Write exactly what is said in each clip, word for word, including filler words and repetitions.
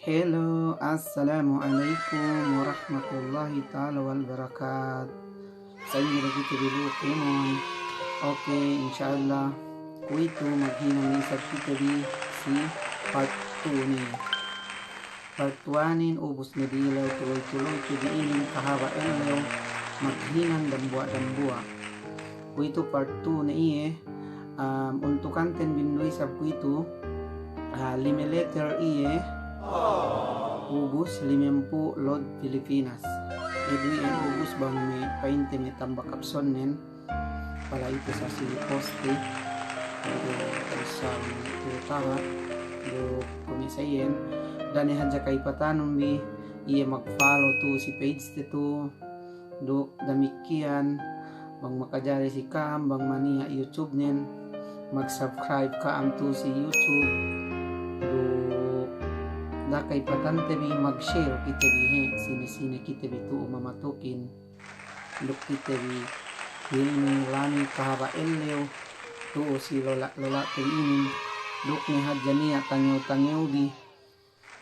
Hello, assalamu alaikum warahmatullahi ta'ala wabarakatuh. Sa'ingge du kite bi lu'u kēmon. Oke, insya Allah, kuwe'itu maghinang ne isab kite bi si part two ne. Part one inin ubus ne dilew tuloy-tuloy kite bi inin kahaba' ellew maghinang dambuwa'-dambuwa'. Kuwe'itu part two ne iye, um, untukanten bi du isab kuwe'itu, ah, lime letter iye, ubus limempū' load Pilipinas. Iye du iyan ubus bang me' pa'inte me' tamba caption nen, pala' itu sa' si poste, iye du sa' itu taha', du kume' sa' iyan, da'a ne hadja ka'ipatanun bi, iye mag-follow tu'u si page te tu'u, duk damikkiyan, bang makajari si ka'am, bang maniya' YouTube nen, mag-subscribe ka'am tu'u si YouTube, duk da'a ka'ipatante bi mag-share kite bi he', sine-sine kite bi tu'u mamatukin, duk kite bi hilmi lami kahaba' ellew, tu'u si lola'-lola' te bi inin, duk ne hadja niya' tangew-tangew bi,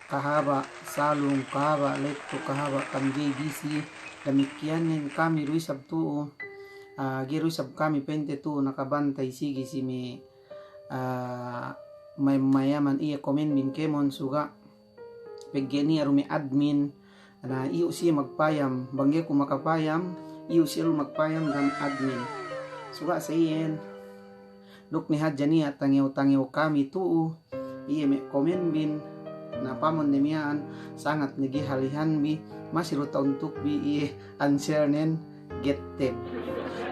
kahaba' salung, kahaba' letto, kahaba' kam ga'i bisi, damikkiyan nen kami du isab tu'u, ah, ga'i du isab kami pa'inte tu'u nakabantay sigi si me', ah, may-, mayaman iye komen bin kēmon suga', pegge' niya' du me' admin, na iyu' siye magpayam, bang ga'i ku makapayam, iyu' siye du magpayam dem admin. Suga' sa' iyan, duk ne hadja niya' tangew-tangew kami tu'u, iye me' komen bin, na pamon ne miya'an, sangat ne ga'i halihan bi, masi du ta'untuk bi iye answer nen, get ten.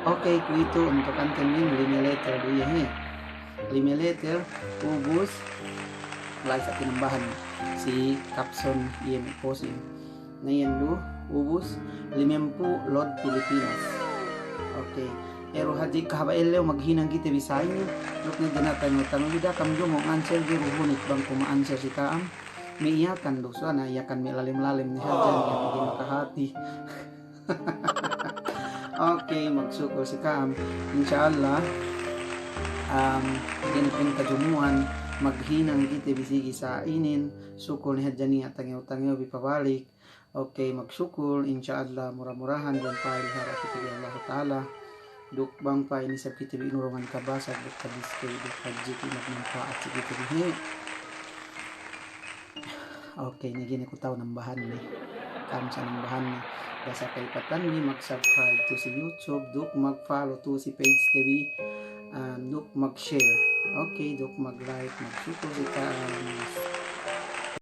Oke, kuwe'itu untukanten bin lime letter du iye he. Lime letter, ubus, la'i sa' tinambahan si caption iye me' posting. Na iyan du, ubus, limempū' load Pilipinas. Oke. Eru hadja kahaba' ellew maghinang kite bi sa' inin, duk ne hadja niya' tangew-tangew bi, da'a kam jumu' answer, ga'i du hunit bang ku ma-answer si ka'am. Me' Yakan du, suwa na Yakan me' lalem-lalem ne hadja, ga'i makahati. Oke, magsukul si ka'am. Insya Allah, um, ga'i ne pa'in kajumu'an, maghinang kite bi sigi sa' inin, sukul ne hadja niya' tangew-tangew bi pabalik. Oke, magsukul, insya Allah, mura-murahan, bang palihara kite bi Allahu Ta'ala. Duk bang pa'in isab kite bi inurungan kabasag, duk kabiskey, duk pajiki, magmanpa'at si kite bi he. Oke, ne ga'i ne ku ta'u nambahanne. Ka'am sa' nambahanne. Basa ka'ipatan bi mag-subscribe tu'u si YouTube, duk mag-follow tu'u si page te bi, um, duk mag-share. Oke, duk mag-like, magsukul si ka'am.